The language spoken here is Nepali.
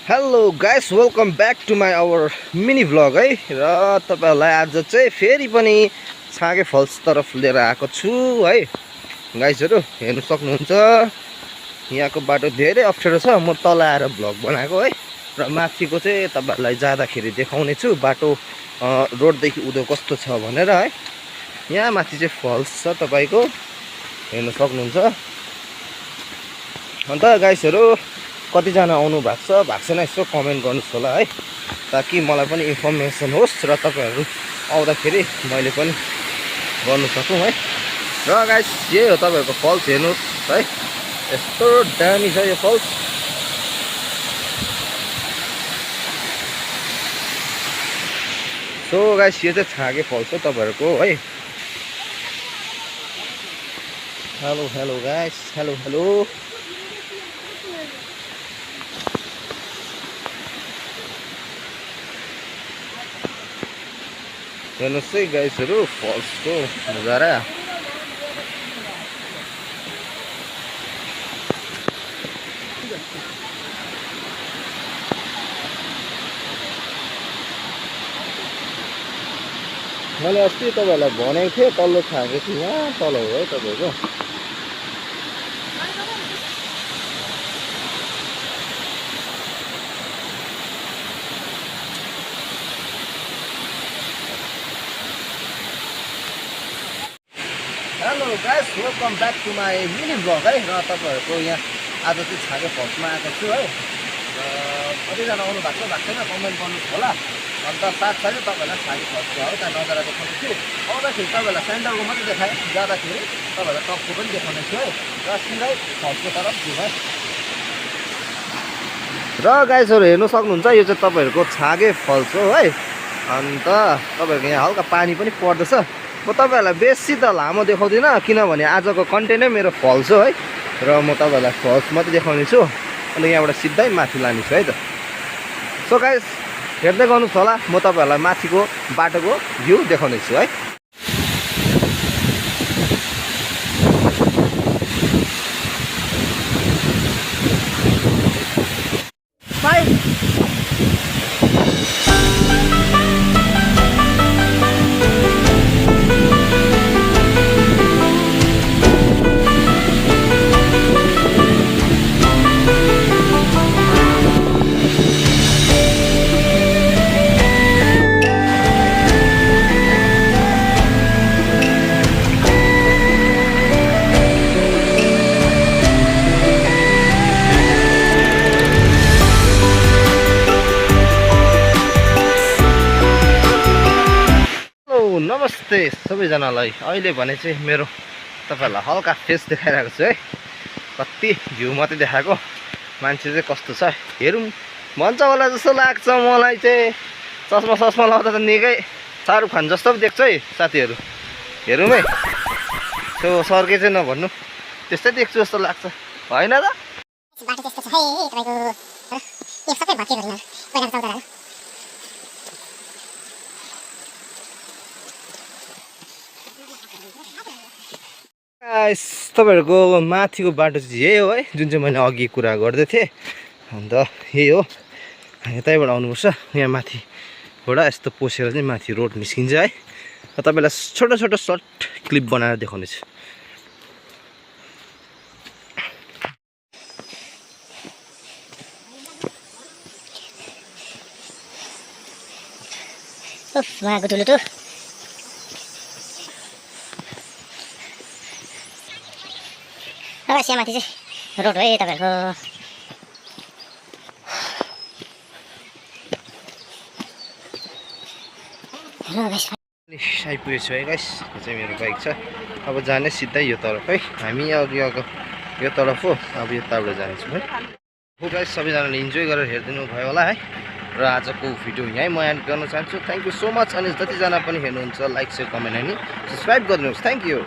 Hello guys, welcome back to my our mini vlog है। र तपाईँहरूलाई आज चाहिँ फेरि पनि छाँगे फल्स तरफ लिएर आएको छु है। गाइसहरू हेर्नु सक्नुहुन्छ, यहाँको बाटो धेरै अप्ठ्यारो छ। म तल आएर भ्लग बनाएको है। र माथिको चाहिँ तपाईँहरूलाई जाँदाखेरि देखाउने छु बाटो रोडदेखि उँधो कस्तो छ भनेर है। यहाँ माथि चाहिँ फल्स छ, तपाईँको हेर्नु सक्नुहुन्छ। अन्त गाइसहरू कतिजना आउनु भएको छैन यसो कमेन्ट गर्नुहोस् होला है, ताकि मलाई पनि इन्फर्मेसन होस् र तपाईँहरू आउँदाखेरि मैले पनि गर्नु सकौँ है। र गाइस यही हो तपाईँहरूको फल्स, हेर्नुहोस् है, यस्तो दामी छ यो फल्स। सो गाइस यो चाहिँ छाँगे फल्स हो तपाईँहरूको है। Hello hello guys, hello hello. हेर्नुहोस् है गाइसहरू फल्सको नजारा। मैले अस्ति तपाईँहरूलाई भनेको थिएँ तल्लो छाँगे छु, यहाँ तल हो है तपाईँको। Hello guys, welcome back to my mini vlog है। र तपाईँहरूको यहाँ आज चाहिँ छाँगे फल्समा आएको छु है। र कतिजना आउनु भएको छैन कमेन्ट गर्नुहोस् होला। अन्त साथसाथै तपाईँहरूलाई छाँगे फल्सको है त्यहाँ नजारा देखाउने छु। आउँदाखेरि तपाईँहरूलाई सेन्टरको मात्रै देखाएँ, जाँदाखेरि तपाईँहरूलाई टपको पनि देखाउने छु है। र सिधै फल्सको तरफ जाउँ है। र गाइसहरू हेर्नु सक्नुहुन्छ, यो चाहिँ तपाईँहरूको छाँगे फल्स हो है। अन्त तपाईँहरूको यहाँ हल्का पानी पनि पर्दैछ। म तपाईँहरूलाई बेसी त लामो देखाउँदिनँ, किनभने आजको कन्टेन्टै मेरो फल्स हो है। र म तपाईँहरूलाई फल्स मात्रै देखाउने छु, अनि यहाँबाट सिधै माथि लाने छु है त। सो गाइस हेर्दै गर्नुहोस् होला, म तपाईँहरूलाई माथिको बाटोको भ्यू देखाउने छु है। नमस्ते सबैजनालाई। अहिले भने चाहिँ मेरो तपाईँहरूलाई हल्का फेस देखाइरहेको छु है। कति भ्यू मात्रै देखाएको, मान्छे चाहिँ कस्तो छ हेरौँ भन्छ होला जस्तो लाग्छ मलाई चाहिँ। चस्मा लाउँदा त निकै शाहरुख खान जस्तो पो देख्छ है साथीहरू। हेरौँ है, त्यो सर्के चाहिँ नभन्नु, त्यस्तै देख्छु जस्तो लाग्छ होइन त। बाटो त्यस्तो छ है तपाईँको, यो सबै भत्किएर होइन पहिला चल्दा रह्यो। तपाईँहरूको माथिको बाटो चाहिँ यही हो है, जुन चाहिँ मैले अघि कुरा गर्दै थिएँ। अन्त यही हो, यतैबाट आउनुपर्छ। यहाँ माथिबाट यस्तो पसेर चाहिँ माथि रोड निस्किन्छ है। तपाईँलाई छोटो छोटो सर्ट क्लिप बनाएर देखाउने छु। उहाँको टुलुटु अब माथि चाहिँ रोड है तपाईँहरूको। आइपुगेको छु है गाइस, यो चाहिँ मेरो बाइक छ। अब जाने सिधै यो तरफ है, हामी अघि यो तरफ हो। अब यो तर्फबाट जानेछौँ है। हो गाइस, सबैजनाले इन्जोय गरेर हेरिदिनु भयो होला है। र आजको भिडियो यहीँ म एन्ड गर्न चाहन्छु। Thank you so much. अनि जतिजना पनि हेर्नुहुन्छ लाइक सेयर कमेन्ट अनि सब्सक्राइब गरिदिनुहोस्। Thank you.